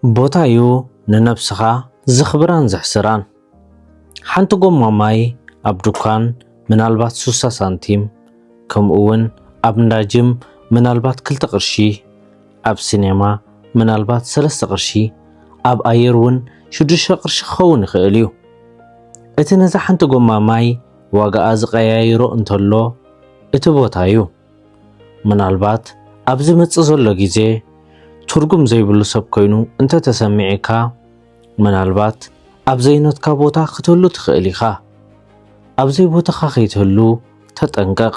ቦታ እዩ ንነብስኻ ዘኽብራን ዘሕስራን። ሓንቲ ጎማ ማይ ኣብ ዱካን ምናልባት ሱሳ ሳንቲም፣ ከምኡ እውን ኣብ እንዳ ጅም ምናልባት ክልተ ቅርሺ፣ ኣብ ሲኔማ ምናልባት ሰለስተ ቅርሺ፣ ኣብ ኣየር እውን ሽዱሽተ ቅርሺ ክኸውን ይኽእል እዩ። እቲ ነዛ ሓንቲ ጎማ ማይ ዋጋኣ ዝቐያይሮ እንተሎ እቲ ቦታ እዩ። ምናልባት ኣብ ዝመጽእ ዘሎ ግዜ ትርጉም ዘይብሉ ሰብ ኮይኑ እንተተሰሚዕካ፣ ምናልባት ኣብ ዘይነትካ ቦታ ክትህሉ ትኽእል ኢኻ። ኣብ ዘይቦታኻ ከይትህሉ ተጠንቀቕ።